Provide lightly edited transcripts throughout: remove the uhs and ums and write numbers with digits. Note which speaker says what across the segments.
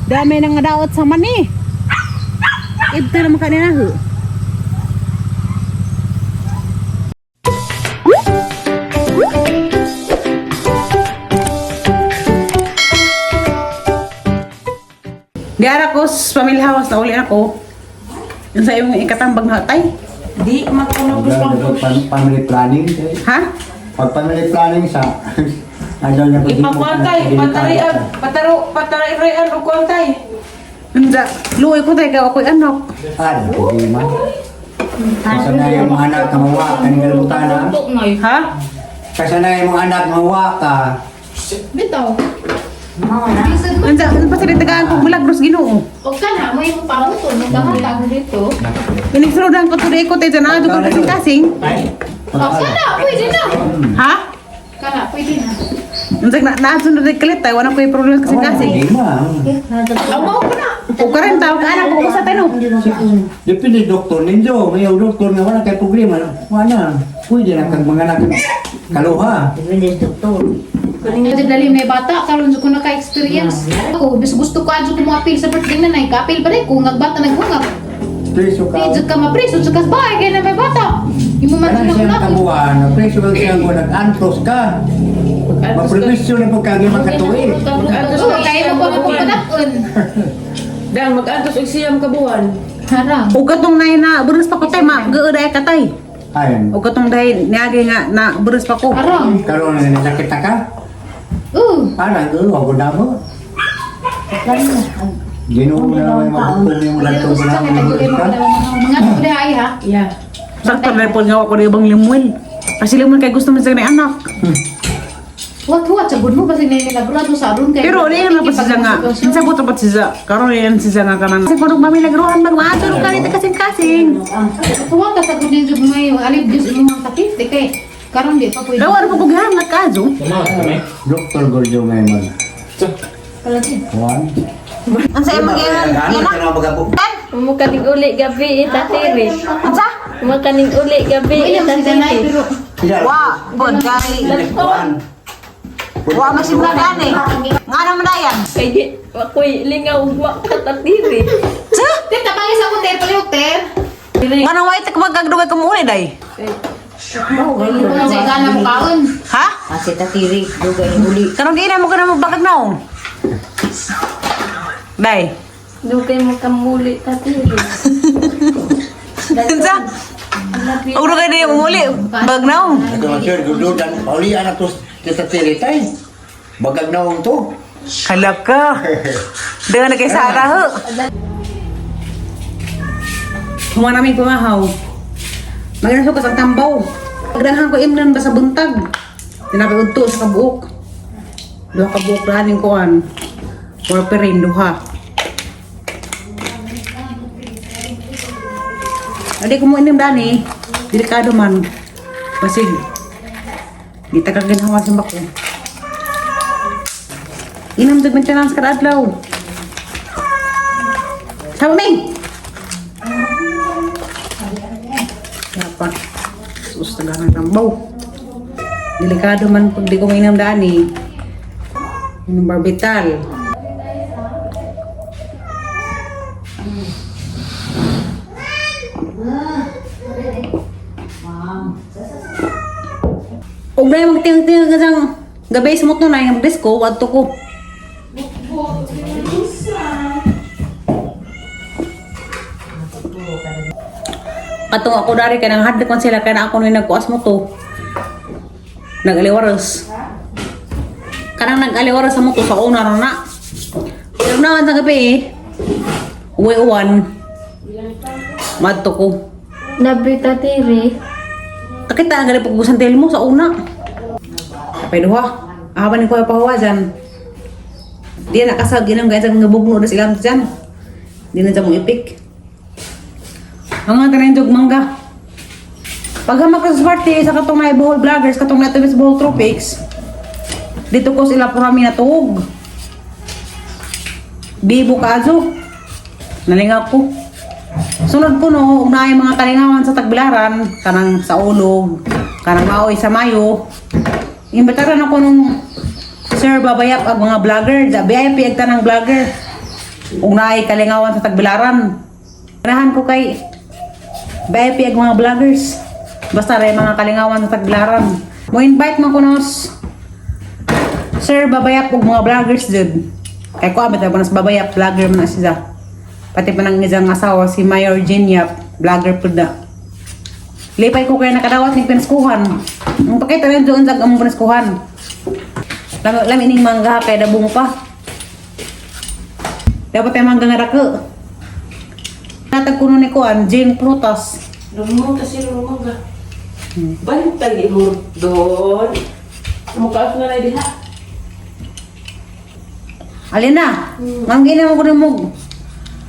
Speaker 1: Dami nang daot sa mani. Ito naman kanina ho. Di ara ko sa pamilya house na uli ako. Yung sa iyong ikatambag na tay.
Speaker 2: Di makunog
Speaker 3: Pag family planning, eh.
Speaker 1: Ha?
Speaker 3: Pag family planning sa ano niya pag
Speaker 2: Ipakuantay, patarian, pataro, patarian o kuantay.
Speaker 1: Unsa, luoy ko tay kay ako'y anak.
Speaker 3: Ano, problema. Kasi na yung mga anak na mawa ka ng galimutan na.
Speaker 1: Ha?
Speaker 3: Kasi na yung mga anak mawa ka.
Speaker 4: Bitaw. Lisod mo.
Speaker 1: Unsa, unsa pa sila tagaan kong milagros Ginoo.
Speaker 4: Huwag ka na, may imong panguto. Nagkahatag dito.
Speaker 1: Pinigsurodan ko today ko tay dyan na ko kasing kasing.
Speaker 3: Ay,
Speaker 4: Oh, kana, pwede na.
Speaker 1: Ha?
Speaker 4: Kana, pwede na.
Speaker 1: Unsa na naadto na kalit tay wala ko'y problema kasing kasing.
Speaker 3: Problema.
Speaker 4: Amaw ko na.
Speaker 1: O karon tawag ka anak ko sa tayo.
Speaker 3: Depende doktor ninyo. May doktor nga wala kay problema. Wala. Pwede na kag mga anak kaluha.
Speaker 4: Kasi dalim na yung bata, karon jud ko naka-experience. Ako, bis gusto ko adyo ko mo appeal sa birthday na nay, kapil ba ko ngag bata naghungap.
Speaker 3: Preso ka.
Speaker 4: Di jud ka mapreso jud ka sa bahay kay na may bata. Imo man
Speaker 3: Kanang
Speaker 4: jud
Speaker 3: siyang
Speaker 4: na
Speaker 3: kabuan, preso ka siyang buwan, nag-antos ka. Mapremisyo na pagkagi makatuwi.
Speaker 4: Oo, kaya mo pa mapagpadakon.
Speaker 2: Dang mag-antos og siyam ka buwan.
Speaker 4: Harang.
Speaker 1: O katong nay na burus pa ko tay ma geuday ka tay.
Speaker 3: Ayun.
Speaker 1: O katong dahil niagi nga na burus pa ko.
Speaker 4: Harang.
Speaker 3: Karon na nasakit na ka?
Speaker 4: Oo.
Speaker 3: Parang ako na mo. Ginoo na may mahukom yung lantong
Speaker 4: Gusto
Speaker 3: na
Speaker 4: ka tagulay mo
Speaker 3: ka.
Speaker 4: mga anak ko ay ha.
Speaker 2: Yeah.
Speaker 1: Sakto na po nga ako na ibang limuel. Kasi limuel kay gusto mo sa kanay anak.
Speaker 4: Wat wat sa gud mo kasi nay nilagro sa aron kay.
Speaker 1: Pero di na pa siya nga. Kinsa ko tapat siya. Karon yan siya nga kanang. Kasi pag mami lagruhan mag maato ka nito kasing kasing.
Speaker 4: Tuwa ka sa gud jud may alib Diyos imong sakit di kay karon di pa pwede.
Speaker 1: Daw ano po ko gihangat ka ajo.
Speaker 3: Doktor Gorjo ngayon.
Speaker 4: Palagi.
Speaker 3: One.
Speaker 1: Unsa imong gihangat?
Speaker 3: Ano ka na magapo?
Speaker 5: Makaning uli gabi itatiri.
Speaker 1: Unsa?
Speaker 5: Makaning uli gabi
Speaker 4: William si Danay
Speaker 5: itatiri.
Speaker 4: pero
Speaker 1: Wa, pod kay wa masimla gani. Nga naman dayan.
Speaker 5: Kay di ako'y lingaw wa katatiri.
Speaker 1: Sa?
Speaker 4: Ter tabangis ako ter palihog ter.
Speaker 1: Nga nang white ka magagdugay ka muli day.
Speaker 4: Kung sa igana mo kaon.
Speaker 1: Ha?
Speaker 6: Kasi tatiri, dugay uli.
Speaker 1: Karon giina mo ka na magbagag naong. Day.
Speaker 5: Dugay mo kamuli tatiri.
Speaker 1: Unsa? Uro kay di muli bag naong.
Speaker 3: Ito na sir, gududan. Pauli anak to sa tiritay. Bagag na to.
Speaker 1: Hala ka. Dengan na kay Sarah ho. Huwa namin pumahaw. Maganda ko sa tambaw. Pagdanghan ko imnan ba sa buntag. Tinabi udto sa kabuok. Duha ka buok raning kuan. Warfarin duha. Adi ko mo inom dani. Delikado man. Basig. Di ta ka ginhawa sa bako. Inom tag maintenance kada adlaw. Sama Ming. Dapat sus taganang tambaw. Delikado man pag di ko mainom dani. Inom barbital. Og dahil magtingting ka sang gabi sa moto na yung disco, wadto ko. Katong ako dari kay nang hadlok man sila kay na ako ni nagkuas mo to. Nag-aliwaros. Kanang nag-aliwaros sa moto sa una ra na. Pero naman sa gabi eh. Uwi uwan. Madto ko.
Speaker 5: Labi tatiri.
Speaker 1: Kakita ang gali pagbusan mo sa una. Kapay duha. Ahaban ni kuya pahuwa dyan. Di na kasag inam gaya sa mga bugno na silam dyan. Di na dyan mong ipik. Mga tanin jog mangga. Paghamak sa party sa katong na Bohol Vloggers, katong na sa Bohol Tropics, dito ko sila purami na tuog. Bibo kaazo. Nalingaw ko. Sunod ko no, unahay mga kalingawan sa Tagbilaran, kanang sa ulog, kanang maoy sa Mayo. Imbitaran ako nung Sir Babayap ang mga vlogger, da VIP ang tanang vlogger. Ug naay kalingawan sa Tagbilaran. Ganahan ko kay VIP ang mga vloggers. Basta rin mga kalingawan sa Tagbilaran. Mo invite man kunos Sir Babayap ug mga vloggers jud. Kay ko abot na sa Babayap vlogger man na siya. Pati pa nang isang asawa si Mayor Jean Yap, vlogger pud na. Lipay ko kaya nakadawat ni pinaskuhan. Ang pakita rin doon sa among pinaskuhan. Lami, lami ning mangga kay dabong pa. Dapat ay mangga nga dako. Natag kuno ni kuan, Jane Plutas.
Speaker 2: Lumunga kasi lumunga. Bantag imong doon. Mukha na na diha.
Speaker 1: Alin na? Ngam gina mo kuno mo.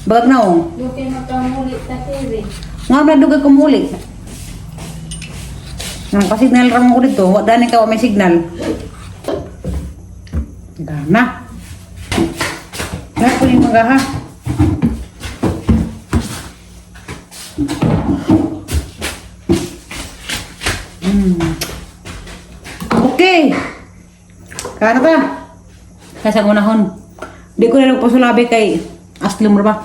Speaker 1: Bagag na oh.
Speaker 5: Dugay makamuli tatiri.
Speaker 1: Ngam na dugay kumuli. Nang pasignal ra mo ko dito, wa dani ka wa may signal. Gana. Na ko ni mangga ha. Okay. Kana ta. Kasi ang unahon. Di ko na pasulabi kay Aslum ra ba?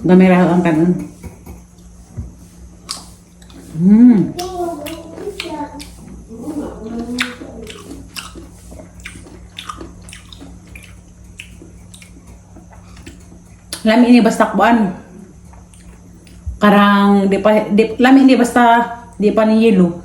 Speaker 1: Gamera ang kanon. Lami ini basta kuan. Karang di pa di, lami ini basta di pa ni yelo.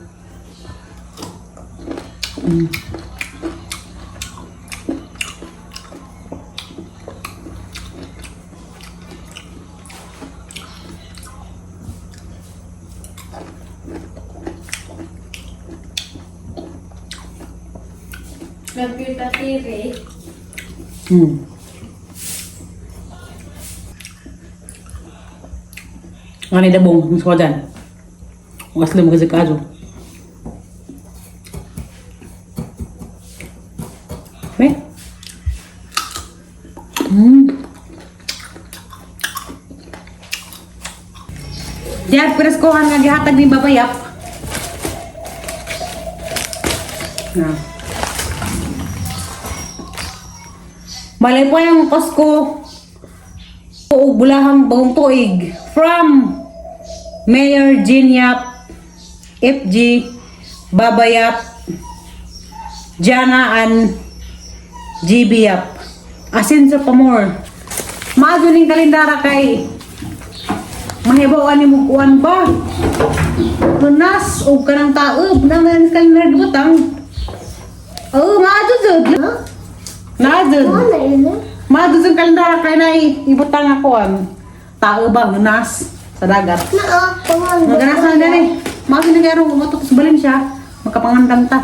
Speaker 5: Love you tatiri.
Speaker 1: Nga ni dabong, mas ko dyan. Ang asli mo kasi kaso. Me? Diyan, preskohan nga gihatag ni Babayap. Na. Malay po yung Costco o bulahang bagong tuig from Mayor Jean Yap, FG, Babayap, Jana and GB Yap. Asin sa pamor. Maazo ning kalendara kay mahibaw ani mo kuan ba? Tunas og kanang taob na man kalendara gibutang. Oh, maazo jud. Maazo. Maazo jud kalendara kay nay ibutang ako an. Tao ba hunas sa dagat. Maganas na gani. Maazo ni karon umutok sa balin siya. Makapangandam ta.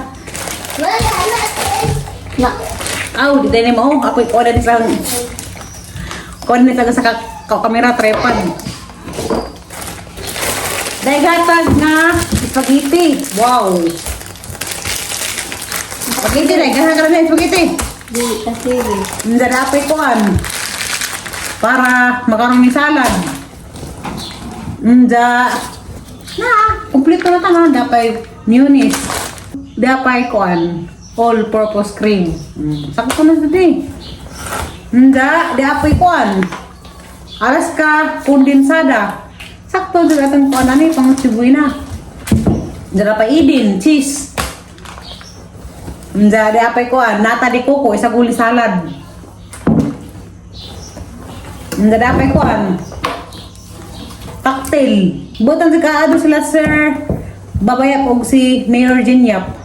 Speaker 5: Na.
Speaker 1: Aw, di tayo mo. Ako ikuha na sa kuha na sa sa kamera tripod. Dahil nga spaghetti. Wow. Spaghetti na. Ganahan ka na spaghetti.
Speaker 5: Di tatiri.
Speaker 1: Ndarapay ko an. Para magkaroon ng salad. Nda. Na, kompleto na tanan. Dapay mayonnaise. Dapay kuan. All-purpose cream. Sakto na sa di. Nda, dapay kuan. Alaska kondensada. Sakto jud atong kuan ani pang na. Nda dapay idin, cheese. Nda dapay kuan, nata di coco, isa guli salad. Nda dapay kuan. Cocktail. Butan sa kaado sila sir. Babayap og si Mayor Jean Yap.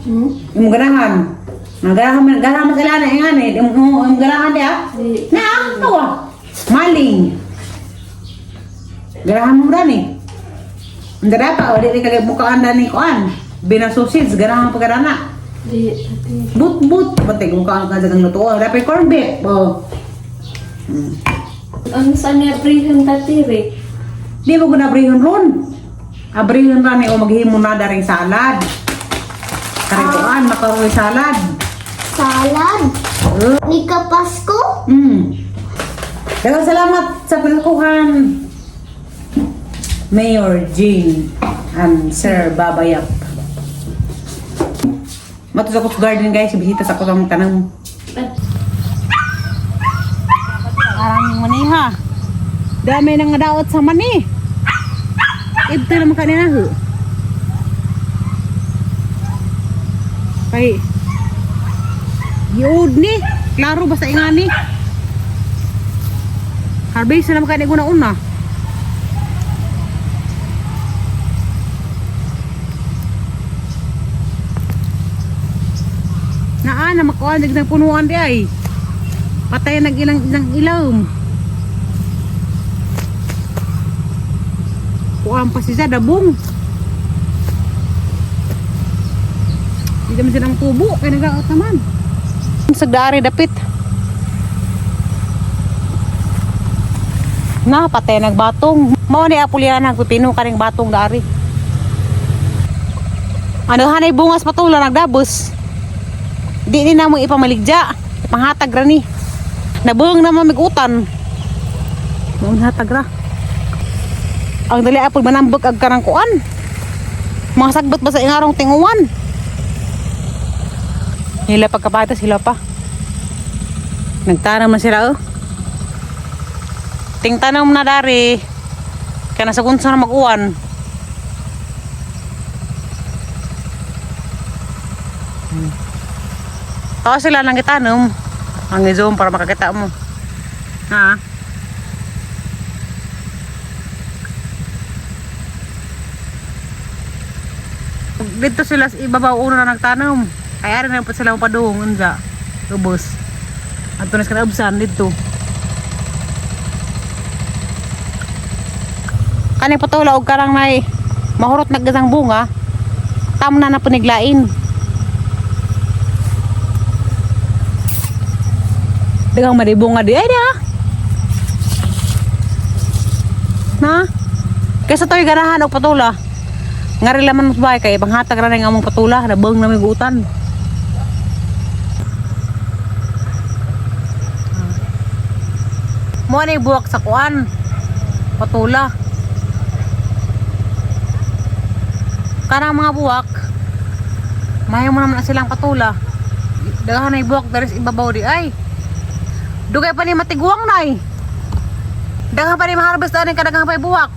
Speaker 1: Imong ganahan. Ang ganahan man, ganahan man sila na ingan eh. Imong ganahan diya.
Speaker 5: Di.
Speaker 1: Na, tawa. Maling. Ganahan mo gani. Ang pa, o di kagay bukaan na ni kuan. Binasusid, ganahan pa gana.
Speaker 5: Di tatiri.
Speaker 1: But but, pati mukhaan ka sa kang luto. Dapat corn beef. Oh.
Speaker 5: Ano sa ni abrihan tatiri?
Speaker 1: Di mo ko na abrihon ron. Abrihon ra ni o maghimo na daring salad. Karituan, macaroni salad.
Speaker 7: Salad? Ni Kapasko?
Speaker 1: Daghang salamat sa pinakuhan. Mayor Jean and Sir Babayap. Mato sa Coast Garden guys, bisita sa ko sa tanang. Maniha. Dami nang daot sa mani. Ito naman kanina ho. Kay Yod ni, klaro basta ingani. Harvest na naman kanina una-una. Naa na makuha ng punuan di ay. Patay nag ilang ilang ilawom. Kuan pa siya dabong. Hindi naman siya ng tubo kaya nagaot naman. Sagdari dapit. Na patay nagbatong. Mao ni apulian ang pipino kaning batong dari. Ano hanay bungas patula nagdabos. Di ni namo ipamaligya. Panghatag ra ni. Nabuhang naman migutan. Maun hatag ra. Ang dali apol manambag ag karang kuan. Mga sagbot ba sa ingarong tinguan? Hila pagkabata sila pa. Nagtanam na sila oh. Tingtanom na dari. Kaya nasa kunsa na mag-uwan. Tao sila nang gitanom. Ang i-zoom para makakita mo. Ha? Dito sila sa ibabaw una na nagtanom. Kaya rin na po sila mapadung. Unsa. Ubos. At tunas ka na ubsan dito. Kani patula og karang nay mahurot naggasang bunga. Tam na na paniglain. Daghang maribunga di ay na. Na? Kaysa to'y ganahan og patula. Ngari laman mo sa bahay kay panghatag ra ning among patula, nabang na may gutan. Mo ni buwak sa kuan. Patula. Karang mga buwak, mayo mo naman na silang patula. Daghan na buwak dari sa ibabaw di ay. Dugay pa ni matiguang nay. Daghan pa ni maharvest ani kadaghan pa buwak.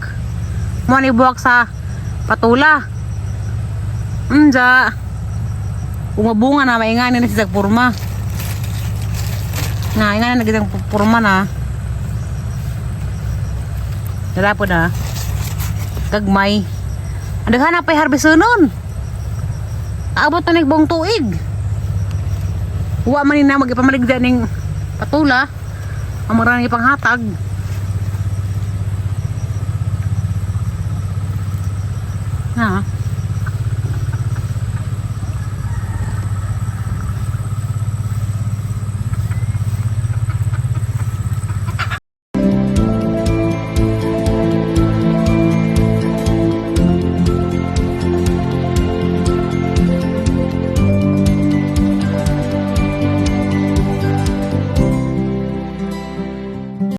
Speaker 1: Mo ni buwak sa patula. Unja. Umabunga na maingani na siya purma. Na ingani na gidang purma na. Dala po na. Gagmay. Ang daghan na pa'y harvest nun. Aabot na buong tuig. Wa man ni na magipamaligda ning patula. Ang marami panghatag. Ha.